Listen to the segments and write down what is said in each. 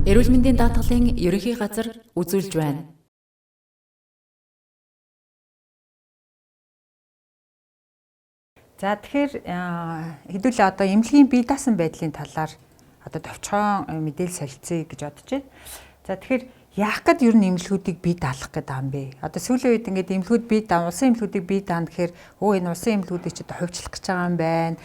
Эрүүл мэндийн даатгалын ерөнхий газар үзүүлж байна. За, тэгэхээр хэдүүлээ одоо эмнэлгийн бие даасан байдлын талаар одоо товчхон мэдээлэл солилцъё гэж бодож байна. За, тэгэхээр яах гээд ер нь эмнэлгүүдийг бие даалгах гээд байгаа юм бэ? Одоо сүүлийн үед ингээд эмнэлгүүд бие даан, улсын эмнэлгүүдийг бие даана гэхээр энэ улсын эмнэлгүүдийг ч одоо хувьчлах гэж байгаа юм байна.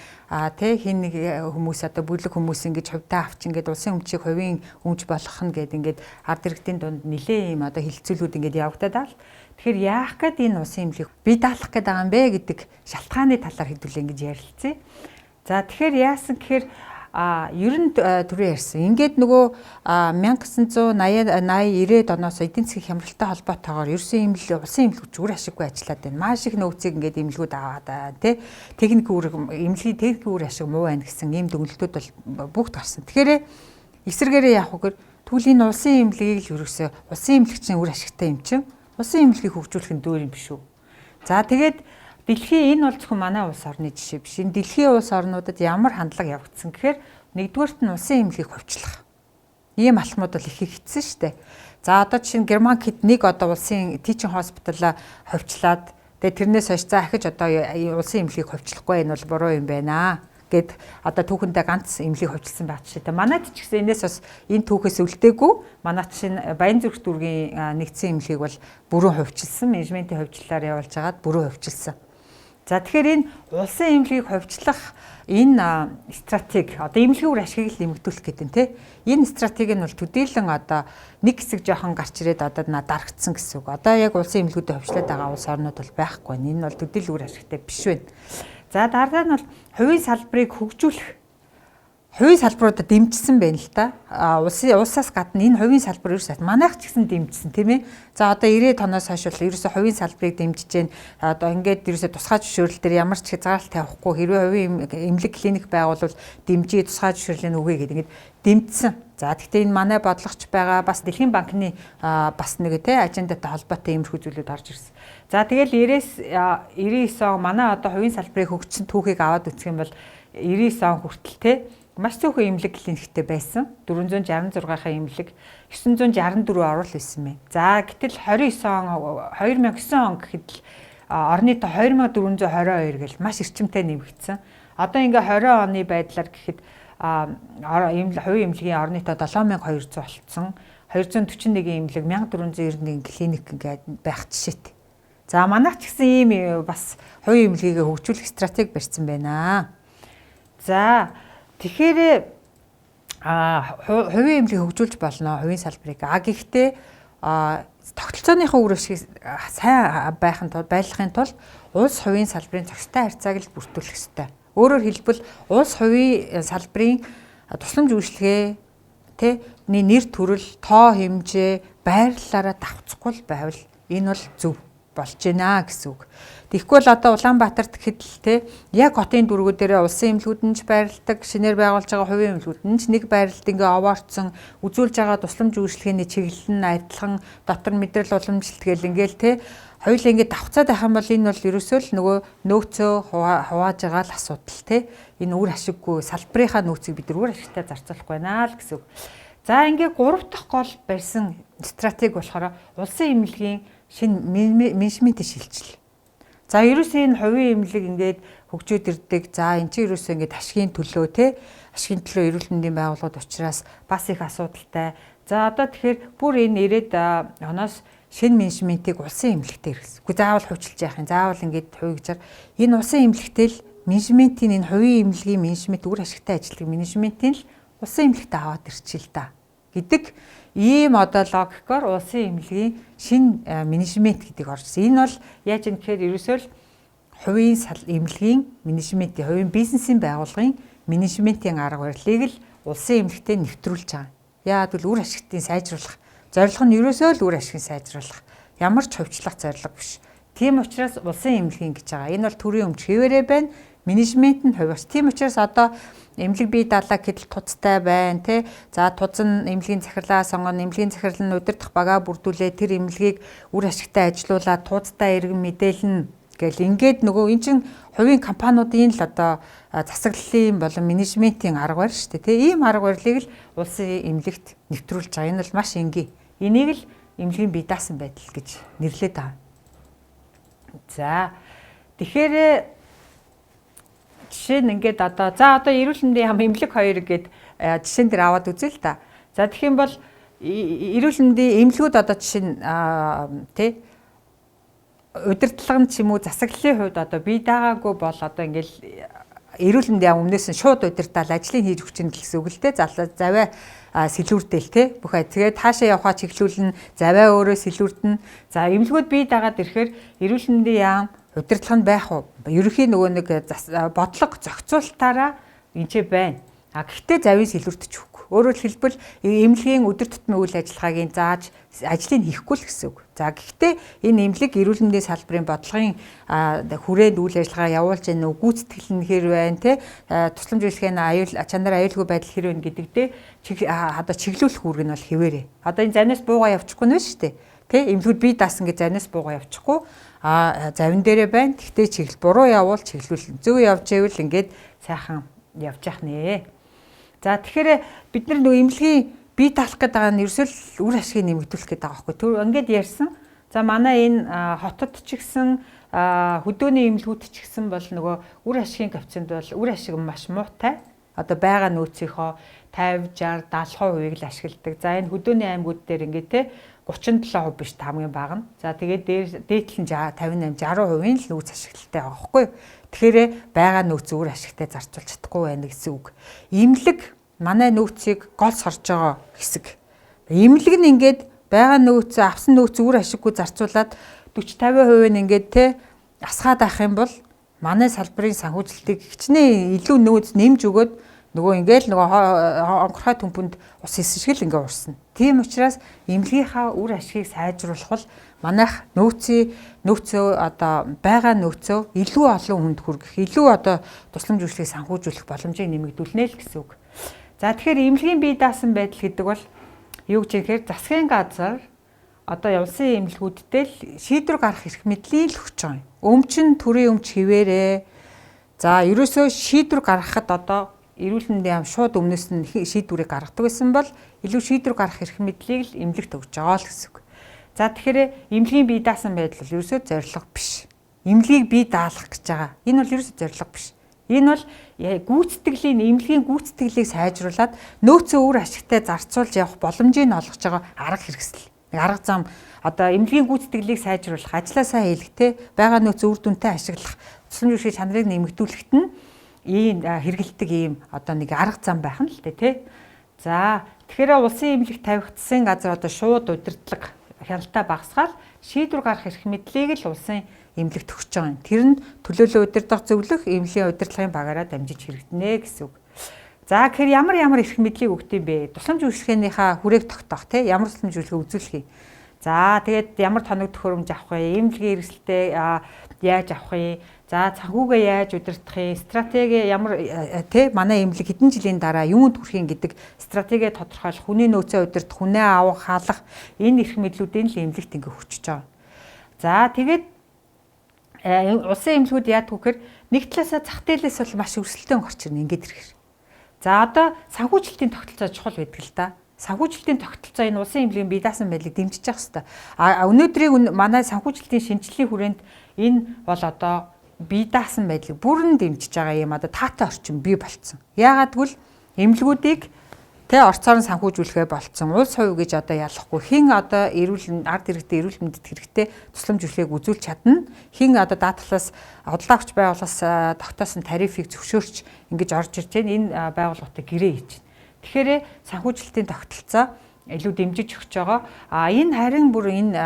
Тэ хин нэг хүмүүс одоо бүлэг хүмүүс ингэж хувьдаа авч ингээд улсын өмчийг хувийн өмч болгох нь гээд ингээд ард иргэдийн дунд нэлээ юм одоо хилцүүлгүүд ингээд явагдаад байгаа л. Тэгэхээр яах гээд энэ улсын эмнэлгийг бие даалгах гээд байгаа юм бэ гэдэг шалтгааны талаар хэдүүлээ ингэж ярилцъя. За, тэгэхээр яасан гэхээр ер нь түрүү ярьсан. Ингээд нөгөө 1980 90-ад оноос эдийн засгийн хямралтай холбоотойгоор ерөөсөн эмнэлэг улсын эмнэлгүүд үр ашиггүй ажиллаад байна. Маш их нөөцийг ингээд эмнэлгүүд аваад байна, тий. Техник үр эмнэлгийн техник үр ашиг муу байна гэсэн ийм дүгнэлтүүд бол бүгд гарсан. Тэгэхээр эсрэгээрээ яах вэ гэхээр тэгвэл энэ улсын эмнэлгийг л ерөөсөө улсын эмнэлэг чинь үр ашигтай юм чинь улсын эмнэлгийг хөгжүүлэх нь дөөр юм биш үү? За, тэгээд дэлхийн энэ бол зөвхөн манай улс орны жишээ биш. Энэ дэлхийн улс орнуудад ямар хандлага явагдсан гэхээр нэгдүгээрт нь улсын эмнэлгийг хувьчлах. Ийм алхмууд бол их их хэцсэн шүү дээ. За, одоо жишээ нь Герман хэд нэг одоо улсын teaching hospital-а хувьчлаад, тэгээд тэрнээс хойш за ахиж одоо улсын эмнэлгийг хувьчлахгүй, энэ бол буруу юм байна гэд одоо түүхэндээ ганц эмнэлгийг хувьчилсан байх жишээтэй. Манайд ч гэсэн энэс бас энэ түүхээс үлдээгүй. Манайд чинь Баянзүрх дүүргийн нэгдсэн эмнэлгийг бол бүрэн хувьчилсан. Менежментийн хувьчлалаар явуулж хагаад бүрэн хувьчилсан. За, тэгэхээр энэ улсын эмнэлгийг хувьчлах энэ стратеги одоо эмнэлгийн үр ашигыг л нэмэгдүүлэх гэдэг нь, тий. Энэ стратеги нь бол төдийлөн одоо нэг хэсэг жоохон гарч ирээд одоо дарагдсан гэсэн үг. Одоо яг улсын эмнэлгүүдэд хувьчлаад байгаа улс орнууд бол байхгүй. Энэ бол төдийл үр ашигтай биш байна. За, дараа нь бол хувийн салбарыг хөгжүүлэх, хувийн салбаруудад дэмжсэн байна л та. Улсын улсаас гадна энэ хувийн салбар ерөөсөө манайх ч гэсэн дэмжсэн, тийм ээ. За, одоо 90-ад оноос хойш бол ерөөсөө хувийн салбарыг дэмжиж гэн. Одоо ингээд ерөөсөө тусгай зөвшөөрөл дээр ямар ч хязгаарлалт тавихгүй, хэрвээ хувийн эмнэлэг клиник байгуулвал дэмжиж тусгай зөвшөөрлийг өгье гэдэг ингээд дэмжсэн. За, гэхдээ энэ манай бодлогоч байгаа бас Дэлхийн банкны бас нэг те ажендатай холбоотой иймэрхүү зүйлүүд орж ирсэн. За, тэгэл 90-ээс 99 он манай одоо хувийн салбарыг хөгжсөн түүхийг аваад үзэх юм бол 99 он хүртэл те маш цөөхөн эмнэлэг клиниктэй байсан. 466-ын эмнэлэг 964 орол байсан мэ. За, гэтэл 29 он, 2009 он гэхэд л орны тоо 2422 гэл маш эрчимтэй нэмэгдсэн. Одоо ингээ 20 оны байдлаар гэхэд хувийн эмнэлгийн орны тоо 7200 болцсон. 241 эмнэлэг, 1491 клиник ингээд байх жишээтэй. За, манайх ч гэсэн ийм бас хувийн эмнэлгийг хөгжүүлэх стратеги барьсан байна. За, тэгэхээр хувийн эмнэлгийг хөгжүүлж болно, хувийн салбарыг. Гэхдээ тогтолцооныхоо үр ашиг сайн байхын тулд, байлгахын тулд улс хувийн салбарын зохистой харьцааг л бүрдүүлэх ёстой. Өөрөөр хэлбэл улс хувийн салбарын тусламж үйлчилгээ тэ нэр төрөл, тоо хэмжээ, байрлалаараа давхцахгүй байвал энэ бол зөв болж байна гэсэн үг. Тэгэхгүй бол одоо Улаанбаатарт гэхэд л те яг хотын дүүргүүдээрээ улсын эмнэлгүүд нь ч байрладаг, шинээр байгуулж байгаа хувийн эмнэлгүүд нь ч нэг байрлалд ингээ овоорцсон, үзүүлж байгаа тусламж үйлчилгээний чиглэл нь адилхан, дотор мэдрэл уламжлалт гэл ингээл те хоёулаа ингээ давхцаад байх юм бол энэ бол ерөөсөө л нөгөө нөөцөө хувааж байгаа л асуудал те. Энэ үр ашиггүй салбарынхаа нөөцийг бид үр ашигтай зарцуулахгүй байна л гэсэн үг. За, ингээ 3 дахь гол барьсан стратеги болохоор улсын эмнэлгийн шинэ менежментийн шилжил. За, ерөөсөө энэ хувийн эмнэлэг ингээд хөгжөөд ирдэг. За, эн чинь ерөөсөө ингээд ашигын төлөө те ашигын төлөө эрүүл мэндийн байгууллагууд учраас бас их асуудалтай. За, одоо тэгэхээр бүр энэ 90-ад оноос шинэ менежментийг улсын эмнэлэгтээ хэрэглэсэн. Үгүй, заавал хувьчилж яах юм. Заавал ингээд хувигжаар энэ улсын эмнэлэгтээ л менежментийн энэ хувийн эмнэлгийн менежмент үр ашигтай ажилладаг менежментийн л улсын эмнэлэгтээ аваад ирчихээ л та гэдэг ийм одоо логикоор улсын эмнэлгийн шинэ менежмент гэдэг орж ирсэн. Энэ бол яаж юм гэхээр ерөөсөө л хувийн эмнэлгийн менежментийн, хувийн бизнесийн байгууллагын менежментийн арга барилыг л улсын эмнэлэгтээ нэвтрүүлж байгаа. Яагаад гэвэл үр ашигтыг сайжруулах зорилго нь ерөөсөө л үр ашигыг сайжруулах. Ямар ч хувьчлах зорилго биш. Тийм учраас улсын эмнэлгийн гэж байгаа. Энэ бол төрийн өмч хэвээрээ байна. Менежмент нь хувирч. Тийм учраас одоо эмнэлэг бие даалаа гэтэл туцтай байна тий. За, туз нь эмнэлгийн захирлаа сонгоно, эмнэлгийн захирал нь удирдах багаа бүрдүүлээ, тэр эмнэлгийг үр ашигтай ажилуулаад тууцтай иргэн мэдээлнэ Гэл ингээд нөгөө эн чин хувийн компаниудын л одоо засаглалын болон менежментийн арга барил шүү дээ. Тэ ийм арга барилыг л улсын эмнэлэгт нэвтрүүлж байгаа. Энэ бол маш энгийн. Энийг л эмнэлгийн бие даасан байдал гэж нэрлэдэг байгаа. За тэгэхээр жишээ нь ингээд одоо за одоо эрүүл мэндийн яам эмнэлэг хоёр гээд жишээн дээр аваад үзье л та. За тэгэх юм бол эрүүл мэндийн эмнэлгүүд одоо жишээ нь тий удирдлага нь ч юм уу засаглалын хувьд одоо бие даагаагүй бол одоо ингээл эрүүл мэндийн яам өмнөөс нь шууд удирдаал ажлыг хийж өгч ин гэсэн үг л дээ. Завай сэлүүрдээл те бүх ай. Тэгээд таашаа явхаа чиглүүлнэ, завай өөрөө сэлүүрдэнэ. За эмнэлгүүд бие даагаад ирэхээр эрүүл мэндийн яам удирдлага нь байх уу? Ерөнхий нөгөө нэг бодлого зохицуулалтаараа энэ ч байна. А гэхдээ завийн сэлүүрдэж өгөхгүй. Өөрөөр хэлбэл эмнэлгийн өдөр тутмын үйл ажиллагааг зааж ажлыг хийхгүй л гэсэн үг. За гэхдээ энэ эмнэлэг эрүүл мэндийн салбарын бодлогын хүрээнд үйл ажиллагаа явуулж байна уу, гүйцэтгэл нь хэр байна те, тусламж үйлчлэгийн аюул чанар аюулгүй байдал хэр байна гэдэгтээ одоо чиглүүлэх үүрэг нь бол хэвээрээ. Одоо энэ занаас буугаа явчихгүй нь шүү дээ. Тэ эмнэлгүүд бие даасан гэж занаас буугаа явчихгүй. А завин дээрээ байна. Гэхдээ чиглэл буруу явуул чиглүүл. Зөв явж ивэл ингээд сайхан явж яах нэ. За тэгэхээр бид нар нөгөө эмнэлгийн бие даах гэдэг байгаа нь ерөөсөө л үр ашгийг нэмэгдүүлэх гэдэг байгаа байхгүй. Тэр ингээд ярьсан. За манай энэ хотод ч гэсэн хөдөөний эмнэлгүүд ч гэсэн бол нөгөө үр ашигын коэффициент бол үр ашиг маш муутай. Одоо байгаа нөөцийнхөө 50, 60, 70% л ашигладаг. За энэ хөдөөний аймагуд дээр ингээд те 37% биш хамгийн бага нь. За тэгээд дээдл нь 58, 60% л нөөц ашиглалтай байгаа байхгүй юу? Тэгэхээр байгаа нөөц үр ашигтай зарцуулж чадахгүй байна гэсэн үг. Эмнэлэг манай нөөцийг гол сорж байгаа хэсэг. Эмнэлэг нь ингээд байгаа нөөц авсан нөөц үр ашиггүй зарцуулаад 40 50% нь ингээд те асгаад авах юм бол манай салбарын санхүүжилтийг хичнээн илүү нөөц нэмж өгөөд нөгөө ингээл нөгөө онгорхой төмпөнд ус хийсэн шиг л ингээ урсна. Тийм учраас эмнэлгийнхаа үр ашигыг сайжруулах бол манайх нөөцөө одоо байгаа нөөцөө илүү олон хүнд хүргэх, илүү одоо тусламж үйлчлэгийг санхүүжүүлэх боломжийг нэмэгдүүлнэ л гэсэн үг. За тэгэхээр эмнэлгийн бие даасан байдал гэдэг бол юу гэж юм хэрэг засгийн газар одоо улсын эмнэлгүүдтэй л шийдвэр гаргах эрх мэдлийн л өгч байгаа юм. Өмч нь төрийн өмч хэвээрээ. За ерөөсөө шийдвэр гаргахад одоо эрүүл мэндийн яам шууд өмнөөс нь шийдвэрийг гаргадаг байсан бол илүү шийдвэр гаргах эрх мэдлийг л эмнэлэгт өгч байгаа л гэсэн үг. За тэгэхээр эмнэлгийн бие даасан байдал бол ерөөсөө зорилго биш. Эмнэлгийг бие даалгах гэж байгаа. Энэ бол ерөөсөө зорилго биш. Энэ бол гүйцэтгэлийн эмнэлгийн гүйцэтгэлийг сайжруулад нөөцөө үр ашигтай зарцуулж явах боломжийг олгож байгаа арга хэрэгсэл. Нэг арга зам одоо эмнэлгийн гүйцэтгэлийг сайжруулах, ажлаа сайн хийх, те байгаа нөөц үр дүнтэй ашиглах, тусламж үйлчлэгийн чанарыг нэмэгдүүлэхэд нь ийм хэрэгэлдэг ийм одоо нэг арга зам байх нь л дээ тий. За тэгэхээр улсын эмнэлэг тавигдсан газар одоо шууд удирдлага хяналтаа багасгаал шийдвэр гаргах эрх мэдлийг л улсын эмнэлэгт өгч байгаа юм. Тэр нь төлөөлөн удирдах зөвлөх эмнэлгийн удирдлагын багаараа дамжиж хэрэгдэнэ гэсэн үг. За тэгэхээр ямар ямар эрх мэдлийг өгд юм бэ? Тусламж үйлчлэгээнийхээ хүрээг тогтоох тий ямар тусламж үйлчлэгээ үзүүлэх юм. За тэгээд ямар тоног төхөөрөмж авах вэ? Эмнэлгийн эрсдэлтэй яаж авах вэ? За санхүүгээ яаж удирдах юм? Стратеги ямар тий манай эмнэлэг хэдэн жилийн дараа юунд хүрэх юм гэдэг стратеги тодорхойлох, хүний нөөцөө удирдах, хүнээ авах, хаалах энэ эрх мэдлүүдийн л эмнэлэгт ингээ хүчж байгаа. За тэгээд улсын эмнэлгүүд яадаг вэ гэхээр нэг талаасаа зах зээлээс бол маш өрсөлдөөн гарч ирнэ ингээд ирэхээр. За одоо санхүүжилтийн тогтолцоо чухал байдаг л да. Санхүүжилтийн тогтолцоо энэ улсын эмнэлгийн бие даасан байдлыг дэмжиж явах хэрэгтэй. А өнөөдрийг манай санхүүжилтийн шинжилгээний хүрээнд энэ бол одоо бие даасан байдлыг бүрэн дэмжиж байгаа юм одоо таатай орчин бий болцсон. Яагаад гэвэл эмнэлгүүдийг тэ орцоор нь санхүүжүүлэхээ болцсон. Улс хувь гэж одоо ялахгүй. Хэн одоо эрүүл ард иргэдийн эрүүл мэндэд хэрэгтэй тусламж үйлчлэгийг үзүүлж чадна. Хэн одоо даатгалаас бодлоо өгч байгууллагаас тогтоосон тарифыг зөвшөөрч ингэж орж ирж байна. Энэ байгууллагатай гэрээ хийж байна. Тэгэхээр санхүүжилтийн тогтолцоо илүү дэмжиж өгч байгаа. А энэ харин бүр энэ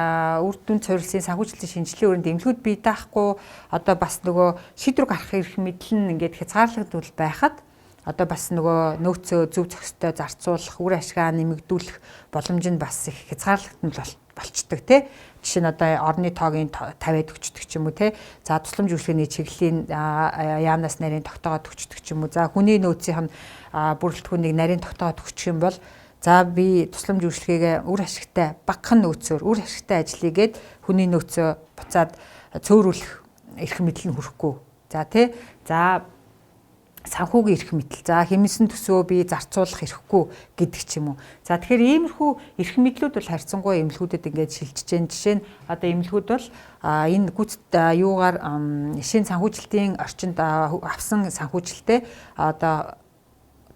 үр дүн суурилсан санхүүжилтийн шинжилгээ өрөөнд эмнэлгүүд бие даахгүй одоо бас нөгөө шийдвэр гаргах эрх мэдэл нь ингээд хязгаарлагдвал байхад одоо бас нөгөө нөөцөө зөв зохистой зарцуулах, үр ашгаа нэмэгдүүлэх боломж нь бас их хязгаарлагдсан болчдөг тий. Жишээ нь одоо орны тоогийн 50-ад өгчдөг ч юм уу тий. За тусламж үйлчлэгээний чиглэлийн яамнаас нарийн тогтоогоод өгчдөг ч юм уу. За хүний нөөцийнх нь бүрэлдэхүүнийг нарийн тогтоогоод өгчих юм бол за би тусламж үйлчлэгээгээ үр ашигтай багахан нөөцөөр үр ашигтай ажлыгээд хүний нөөцөө буцаад цөөрүүлэх эрх мэдэл нь хүрэхгүй. За тий. За санхүүгийн эрх мэдэл. За хэмнэсэн төсөө би зарцуулах эрхгүй гэдэг ч юм уу. За тэгэхээр иймэрхүү эрх мэдлүүд бол харьцангуй эмнэлгүүдэд ингээд шилжиж जैन. Жишээ нь одоо эмнэлгүүд бол энэ гүйцэд юугаар шинэ санхүүжилтийн орчинд авсан санхүүжилтээ одоо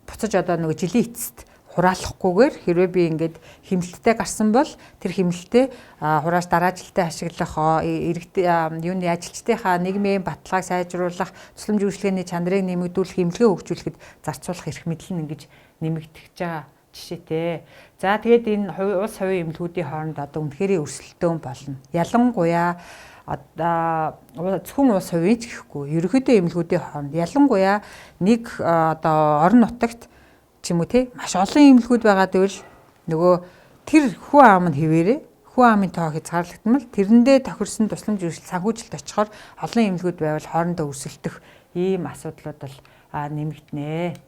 буцаж одоо нөгөө жилийн эцэст хураалахгүйгээр хэрвээ би ингээд хэмнэлттэй гарсан бол тэр хэмнэлтээ хурааж дараа жилдээ ашиглах, иргэд юуны ажилчдынхаа нийгмийн баталгааг сайжруулах, тусламж үйлчилгээний чанарыг нэмэгдүүлэх, эмнэлгээ хөгжүүлэхэд зарцуулах эрх мэдэл нь ингэж нэмэгдэж байгаа жишээтэй. За тэгээд энэ улс хувийн эмнэлгүүдийн хооронд одоо үнэхээр өрсөлдөөн болно. Ялангуяа одоо зөвхөн улс хувийн ч гэхгүй, ерөнхийдөө эмнэлгүүдийн хооронд ялангуяа нэг одоо орон нутагт ч юм уу те маш олон эмнэлгүүд байгаа гэвэл нөгөө тэр хүн ам нь хэвээрээ хүн амын тоо хязгаарлагдмал тэрэндээ тохирсон тусламж үйлчил санхүүжилт очихоор олон эмнэлгүүд байвал хоорондоо өрсөлдөх ийм асуудлууд бол нэмэгдэнэ.